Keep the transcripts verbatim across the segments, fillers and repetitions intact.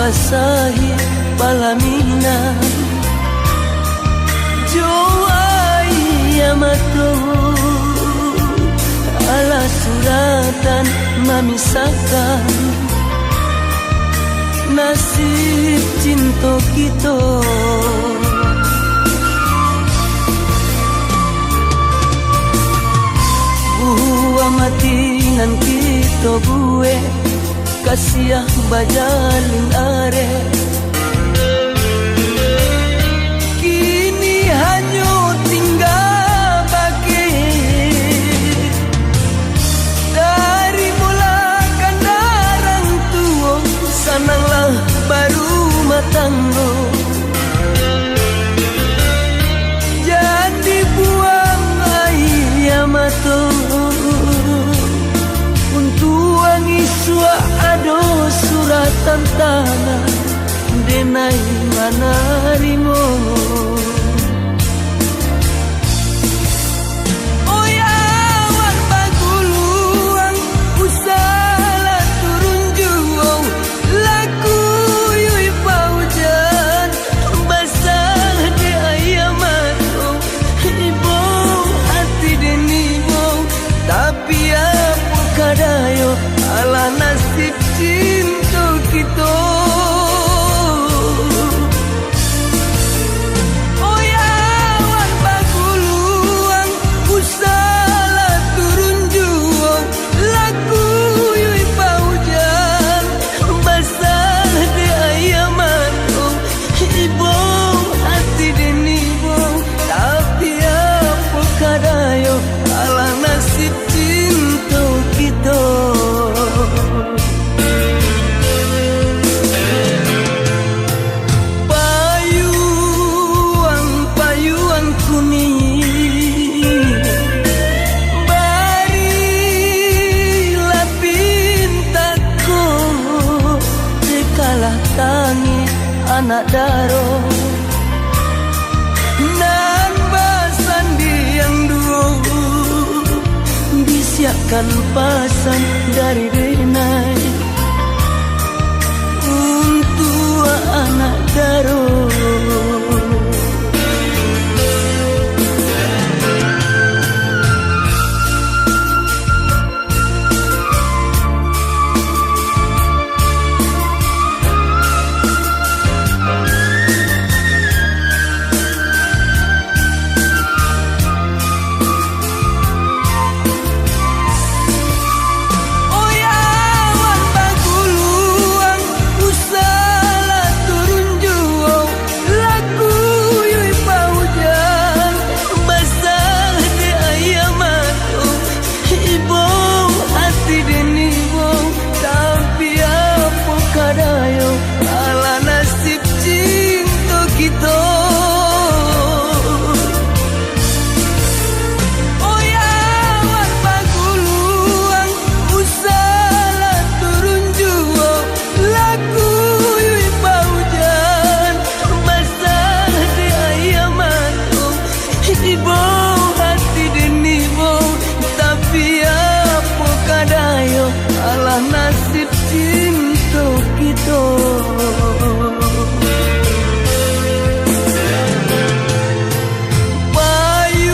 Sahi palaminan jo aia mato, alah suratan mamisahkan nasib cinto kito. Buah mati nan kito buek, kasiah bajalin arek. Kini hanyo tingga bakeh. Tarimolah kandarang tuo, sananglah barumah tanggo. Jan dibuang aia mato, untuang isuak ado suratan tanah, denai manarimo. Oi awan baguluang, usahlah turun juo, lah kuyuik paujan, basah dek aia mato, ibo ati den ibo, tapi apo ka dayo, alah nasib cinto kito. Oi awan baguluang, usahlah turun juo, lah kuyuik paujan, basah dek aia mato, ibo ati den ibo, tapi apo ka dayo, alah nasib cinto kito. Payuang, payuang kuning, barilah pintak ko, dekalah tangih anak daro. Nan basandiang duo, bisiakkan pasan dari denai untuak anak daro. Oi awan baguluang, usahlah turun juo, lah kuyuik paujan, basah dek aia mato, ibo ati den ibo, tapi apo ka dayo, alah nasib cinto kito. Oi awan baguluang, usahlah turun juo, lah kuyuik paujan, basah dek aia mato, ibo ati den ibo, tapi apo ka dayo, alah nasib cinto kito.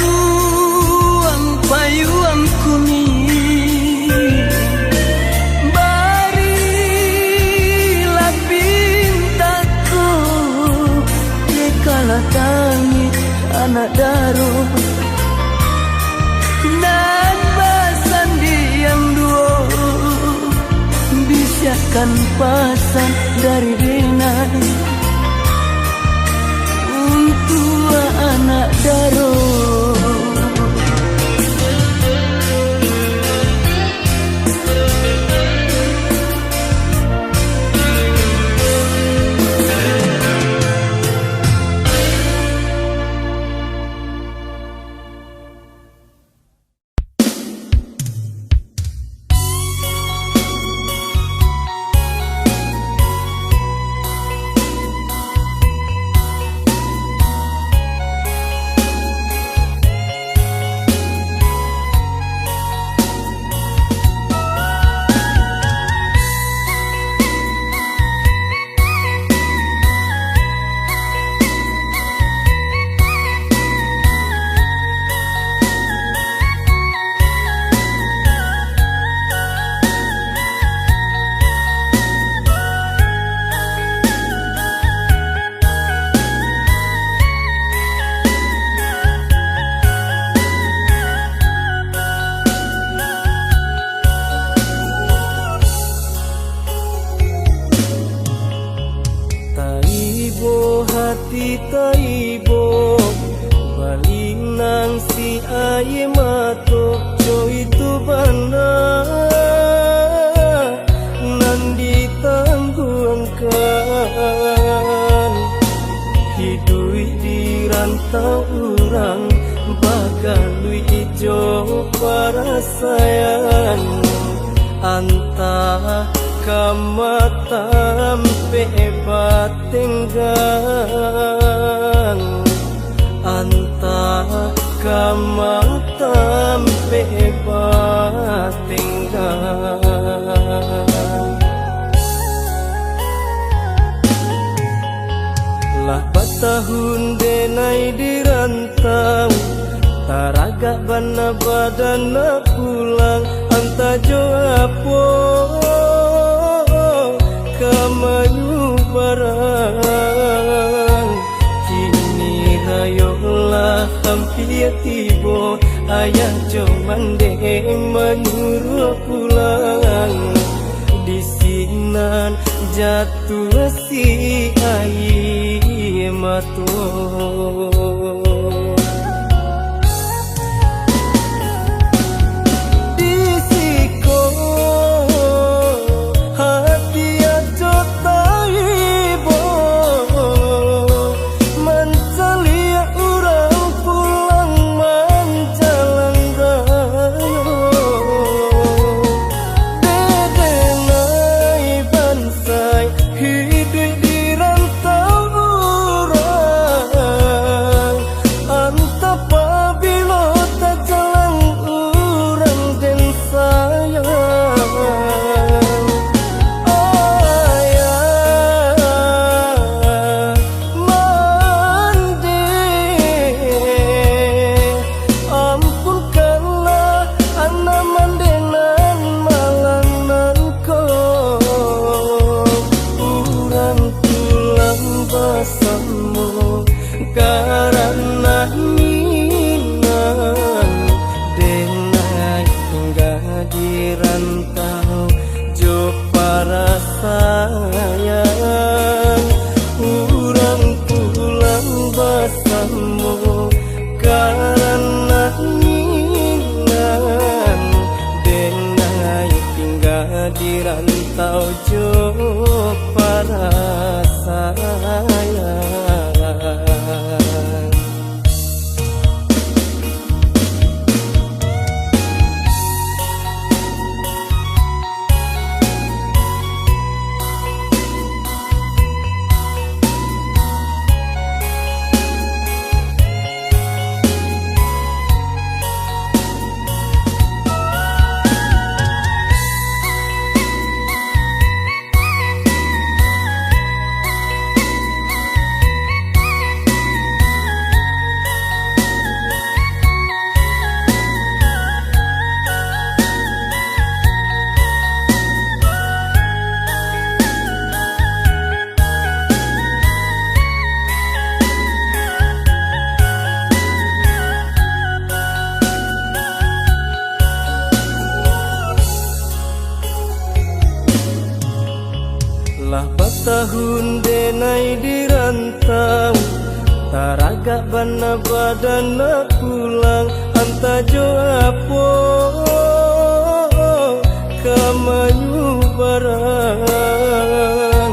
Payuang, payuang kuning, barilah pintak ko, dekalah tangih anak daro. Nan basandiang duo, bisiakkan pasan dari denai untuak anak daro. Titaibo, balinang si aie mato, co itu bana nan ditangguangkan. Hiduik di rantau urang, bagaluik jo parasaian, antah ka matampek batenggang, antah ka matampek batenggang. Lah batahun denai di rantau, taragak bana badan nak pulang, antah jo apo ka manyubarang. Kini rayo lah ampia tibo, ayah jo mandeh manyuruah pulang. Di sinan jatuah si aie mato. Di siko hati ajo taibo, mancaliak urang pulang manjalang rayo. Dek denai ban- sai hiduik di rantau urang. Antah pabilo tajalang urang den sayang. Ayah mandeh, ampunkanlah anak mandeh nan malang nan ko. Urang pulang basamo karano nginan, denai tingga di rantau jo parasaian. Urang pulang basamo karano nginan, denai tingga di rantau jo parasaian. Lah batahun denai di rantau, taragak bana badan nak pulang, antah jo apo ka manyubarang.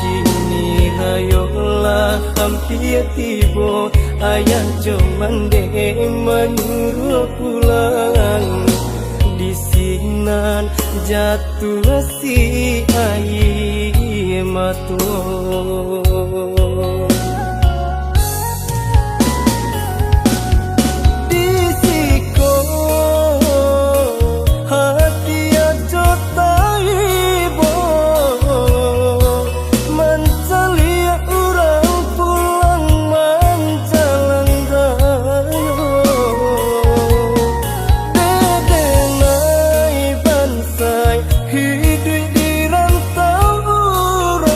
Kini rayo lah ampia tibo, ayah jo mandeh manyuruah pulang. Di sinan jatuah si aia mato. Di siko hati ajo taibo, mancaliak urang pulang manjalang rayo. Dek denai ban- sai, hiduik di rantau urang.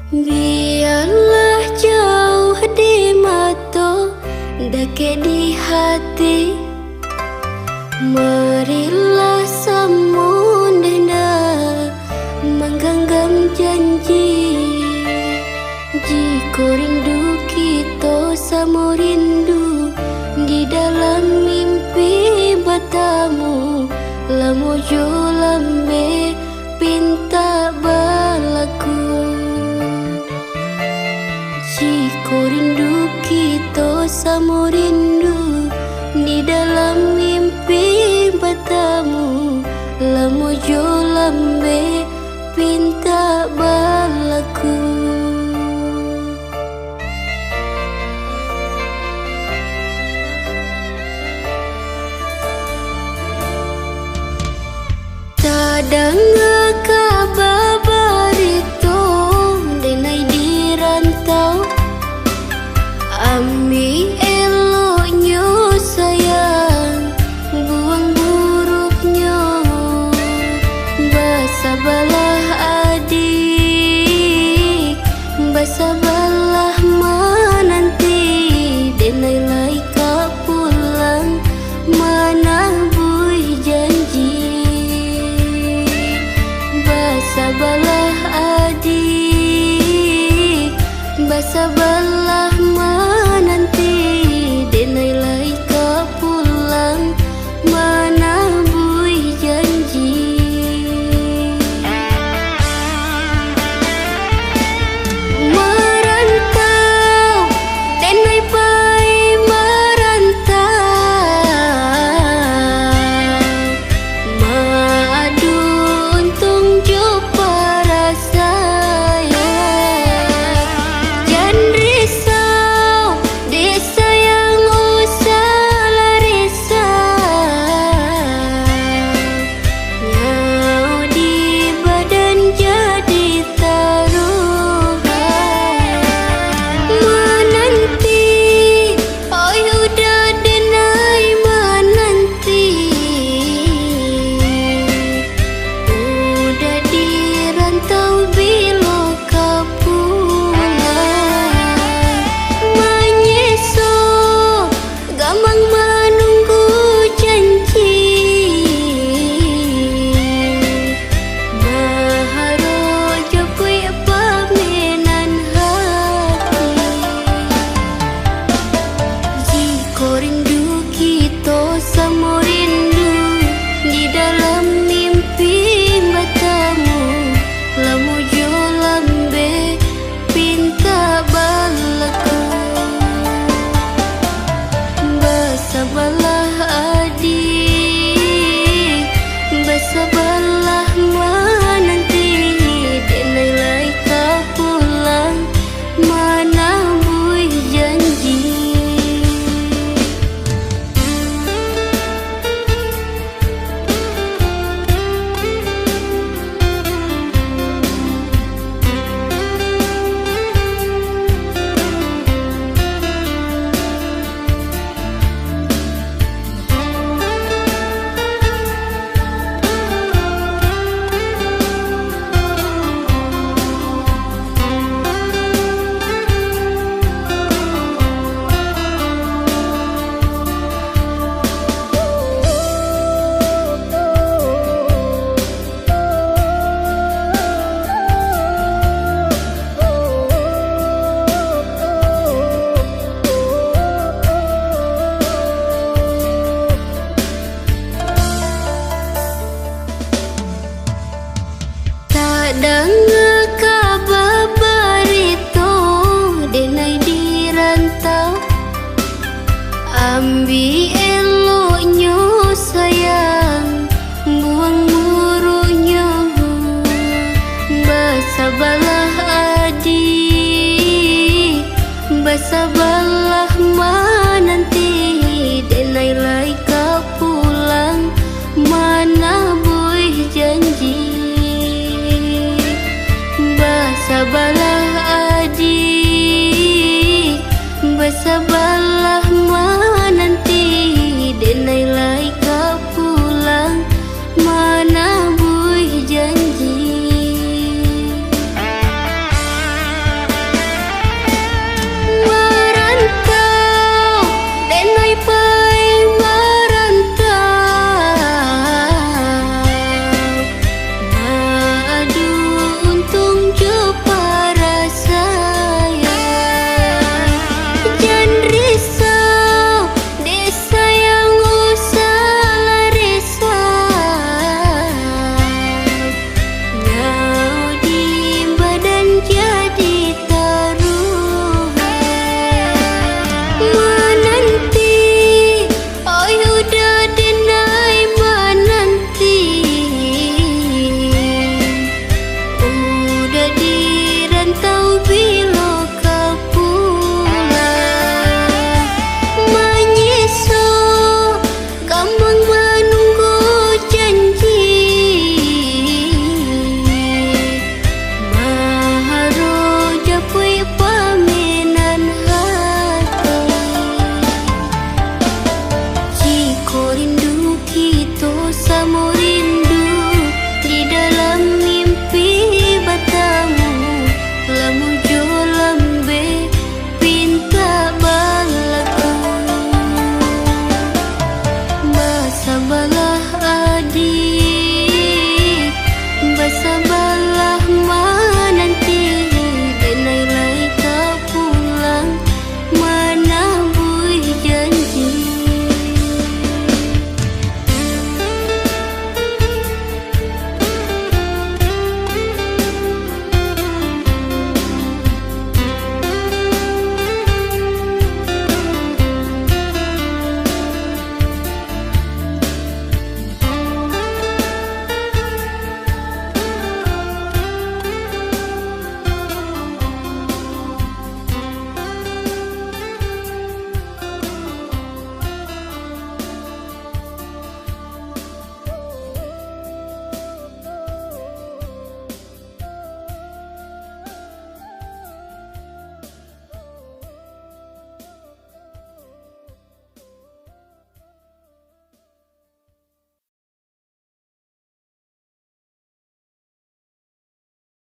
Bialah jauah di mato, dakek di hati. Marilah samo ndak mangganggam janji. Jiko rindu kito samo rindu, di dalam mimpi batamu, lamo jo lambek pintak balaku. Jiko rindu kito samo rindu, di dalam mimpi batamu, lamo jo lambek pintak balaku. Tadanga